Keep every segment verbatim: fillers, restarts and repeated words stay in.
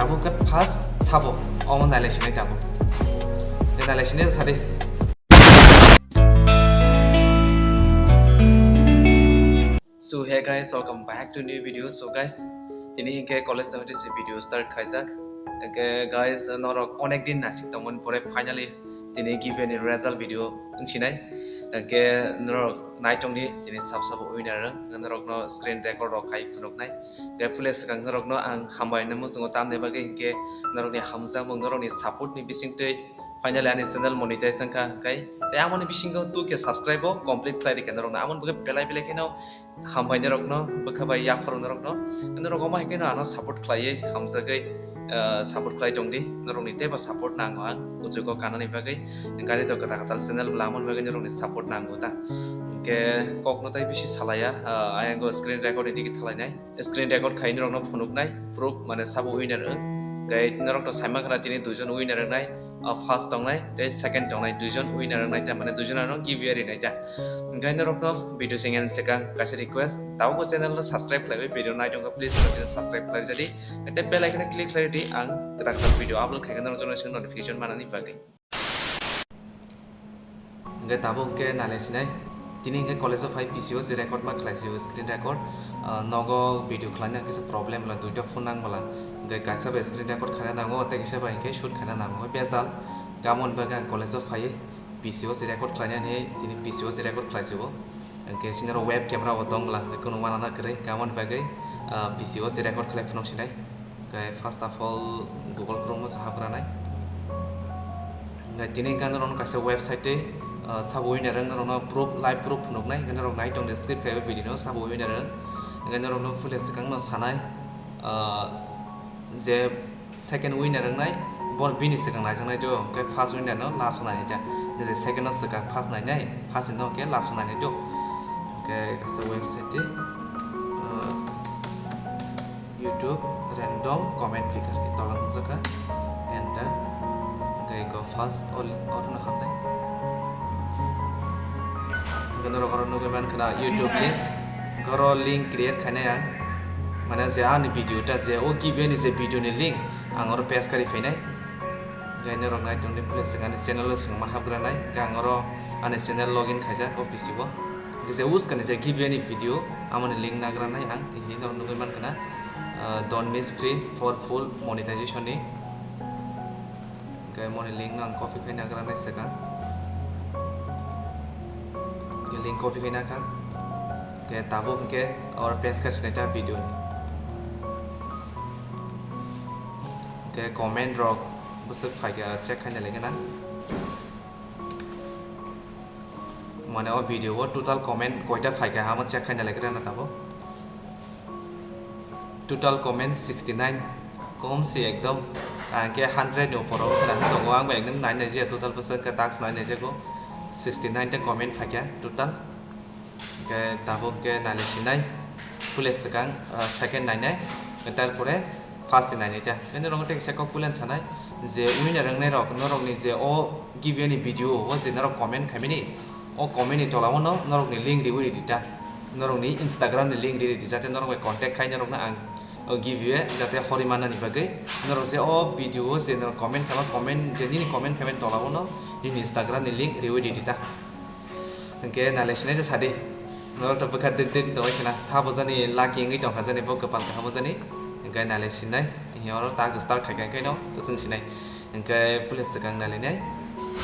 Tabuk khe first sabo, omo nailai sinai tabuk. Nailai sinai sadi. So hey guys, welcome back to new video. So guys, tini hinkhe college no hoite se video start khaijak. Hinkhe guys, norok onek din nasik tongmani pore finally tini giveaway ni result video wngsinai. Hinkhe norok naitongdi tini sab sabo winner wng, norokno screen record rok khai phunuknai. Hinkhe pule swkang norokno ang hambai no muchungo tamni bagwi hinkhe norokni hamjakmung, norokni support ni bisingtwi finally ani channel monetize wngkha, hinkhe tei amoni bisingo two K subscribe o complete khlai rikha norokno, amoni bagwi belai belai kheno hambai norokno, bwkha bai yapharo norokno, norok omo hai kheno ano support khlaiwi hamjagwi, ah, support khlai tongdi, norokni teibo support nango ang kuchugo kanani bagwi, gari to kwtal kwtal channel bwla amoni bagwi norokni support nango ta. Hinkhe kokno tai bisi salaya, ah, ayang go screen record ni digi thalainai. Screen record khai norokno phunuknai proof, mane sabo winner wng. Hinkhe norokno saima khna tini duijon winner wngnai, ah, first tongnai tei second tongnai, duijon winner wngnai ta, mane duijon ano giveaway rinai ta. Hinkhe norokno video sengyan swkang kaisa request, tabukbo channel no subscribe khlaiwi video naitongkha, please subscribe khlai jadi, tei bell icon click khlai di, ang kwtal kwtal video upload khaikhe norok jono notification manani bagwi. Hinkhe tabuk hinkhe nailai sinai. Tini hinkhe college o phai P C O si record ma khlai si o screen record. Ah, nogo video khlaina kisa problem bwla, duita phone nang bwla. Hinkhe kaisa bai screen record khaina nango, tei kisa bai hinkhe shoot khaina nango. Bejal, gamon bagwi ang college o phai P C O si record khlaina hinwi tini P C O si record khlai si o. Hinkhe sini oro web camera bo tong bwla, hinkhe no uanana kwrwi, gamon bagwi, ah, P C O si record khlai phunuk sinai. Hinkhe first of all Google Chrome o se hapgranai. Hinkhe tini hinkhe norokno kaisa website tei, ah, sabo winner wng norokno proof, live proof phunuknai, hinkhe norok nai tongdi skip khlaiwi video no sabo winner wng. Hinkhe norokno pule swkang no sanai, ah, je second winner wngnai, bo bini swkang naijaknai do, hinkhe first winner no last o nainai ta. Hinkhe second no swkang first nainai, first no hinkhe last o nainai do. Hinkhe kaisa website tei, ah, YouTube random comment picker ni tola nukjakha. Enter. Hinkhe eko first ol-, orono hamnai. Hinkhe norok oro nugwi mankha na YouTube link. Hinkhe oro link create khainai ang. Mane je ani video ta je o giveaway ni je video ni link ang oro paste kari phainai. Hinkhe norok nai tongdi, pule swkang ani channel o swngma hapgranai. Hinkhe ang oro ani channel login khaijak o P C o. Hinkhe je uskani je giveaway ni video, amoni link nagranai ang, hinkhe norok nugwi mankha na, ah, don't miss free for full monetization ni. Hinkhe moni link no ang copy khai nagranai swkang. Hinkhe link copy khai nakha. Hinkhe tabuk hinkhe oro paste kha sinai ta video ni. Hinkhe comment rok bwswk phaikha check khaina laikhwna. Mane o video o total comment koita phaikha, amo check khaina laikhwna tabuk. Total comment sixty nine, kom se ekdom. Ang khe hundred ni upor o khna tongo, ang bo ekdom nai nai je total bwswk khe task nai nai jago. Sixty nine ta comment phaikha total. Hinkhe tabuk khe nailai sinai, pule swkang, ah, second nainai, tarpore first nainai ta. Hinkhe norok tei kisa kok pulen sanai je winner wngnai rok, norokni je o giveaway ni video o je norok comment khaimani, o comment ni tola o no norokni link riwi ridi ta, norokni Instagram ni link riwi ridi, jate norok bai contact khai norokno ang o giveaway jate hori mannani bagwi. Norok je o video o je norok comment khaima, comment je nini comment khaimani tola o no nini Instagram ni link riwi ridi ta. Hinkhe nailai sinai de sadi. Norok to bwkha dik dik tongwi khna sabo jani lucky wngwi tongkha jani bo kwpal kaham jani. Hinkhe nailai sinai. Hiya oro tak start khaikha hinkhe no kwchwng sinai. Hinkhe pule swkang nailai nai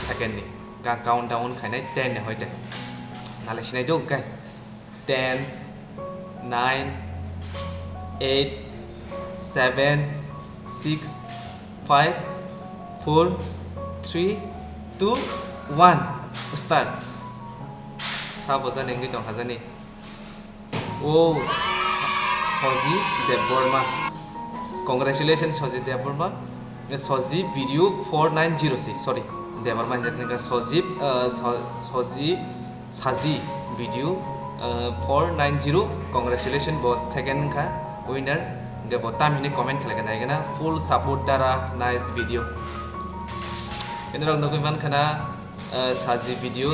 second ni. Ka countdown khainai ten ni hoite. Nailai sinai do hinkhe. Ten, nine, eight, seven, six, five, four, three, two, one. Start. Sabo jani wngwi tongkha jani. O Soji Debbarma. Congratulations Soji Debbarma. Soji video four nine zero si, sorry. Debbarma jatni ka Soji, uh, So-, Soji Saji video, uh, four nine zero. Congratulations, bo second kha winner. Ge bo tam hini comment khlai ka dai gana. Full support dara, nice video. Ini rok nugui man khana, uh, Saji video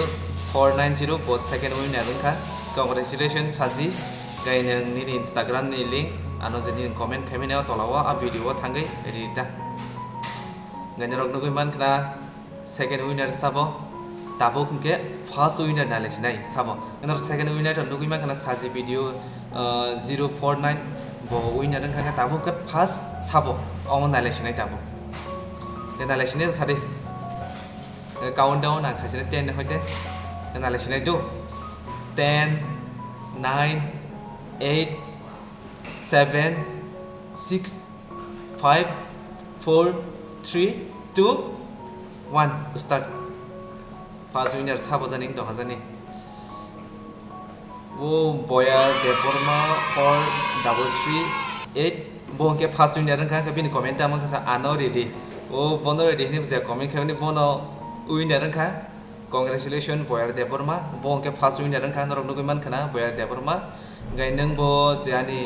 four nine zero, bo second winner wngkha. Congratulations Saji. Gai nang nini Instagram ni link Ano je nini comment khaimani o tola o a video o thangwi rita. Hwnkhe norok nugwi mankha na second winner sabo, tabuk hwnkhe first winner nailaisinai sabo. Norok second winner to nugwi mankha na saji video, ah, zero four nine bo winner wngkha khe tabuk hwnkhe first sabo omo nailaisinai tabuk. Hwnkhe nailaisinai sadi. Countdown ang khaisani ten ni hoite. Nalai sinai do. Ten, nine, eight, seven, six, five, four, three, two, one. Start. First winner sabo jani, doha jani. O Boyar Debbarma four double three eight, bo hwnkhe first winner wngkha, hwnkhe bini comment tamo khe sa ano ready. O bono ready hinwi bwsai comment khaimani bono winner wngkha. Congratulations Boyar Debbarma, bo hwnkhe first winner wngkha, norok nugwi mankha na Boyar Debbarma. Hwnkhe nwng bo je ani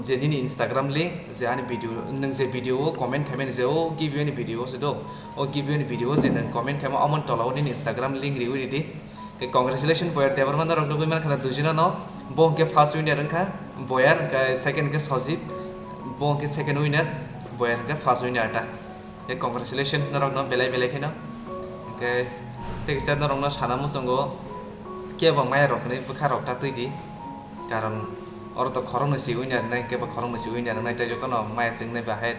je nini Instagram link, je ani video, nwng je video o comment khaimani je o giveaway ni video o se do, o giveaway ni video o je nwng comment khaima omo ni tola o nini Instagram link riwi ridi. Khe congratulations Boyar Debbarma norok nugwi mankha na duijona no, bo hwnkhe first winner wngkha Boyar, hwnkhe second hwnkhe Sajib, bo hwnkhe second winner, Boyar hwnkhe first winner ta. Khe congratulations norok no belai belai kheno. Hwnkhe tei kisa norok no sana muchungo kebo maya rok hinwi bwkha rok ta twi di. Karon oro to khoroknwi si winner wngnai, kebo khoroknwi si winner wngnai, tei jotono maya se wngnai bahai.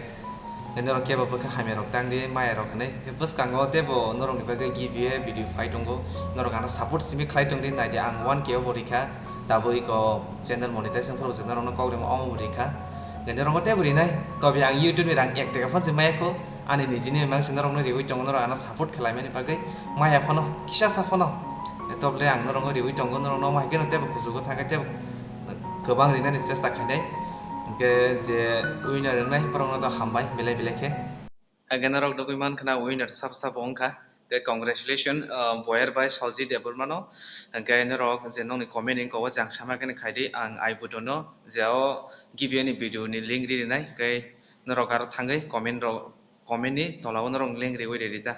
Tei norok kebo bwkha hamya rok tang di, maya rok hinwi. Tei bwskango teibo norokni bagwi giveaway video phai tongo. Norok ano support simi khlai tong di, nai di ang one K obo rikha. Tabuk iko channel monetize wngphuru je norokno kok rima omo bo rikha. Tei norokno teibo rinai, tobe ang YouTube ni rang ek taka phano se maya kho. Ani nijini mangsi norokno riwi tongo, norok ano support khlaimani bagwi maya phano, kisa sa phano. Toble ang norokno riwi tongo, norokno omo hai kheno teibo kuchugo thangkhe teibo kwbang rinani chesta khainai. Hwnkhe je winner wngnai borokno to hambai belai belai khe. Hwnkhe norok nugwi mankha na winner sabo sabo wngkha. Tei congratulations, ah, Boyar bai Sajib Debbarma no. Hwnkhe norok je nokni comment wngkha o jang sama khe khai di, ang I button no je o giveaway ni video ni link ri rinai. Hwnkhe norok aro thangwi comment rok, comment ni tola o norok link riwi ridi ta.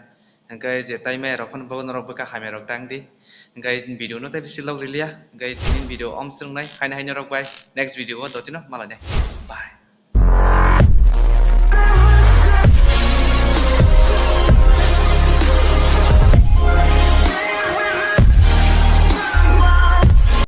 Hwnkhe je tai maya rok phano bo norok bwkha hamya rok tang di. Hwnkhe video no tei bisi log riliya. Hwnkhe tini video om swrwngnai, haino haino rok bai next video o dotino malainai.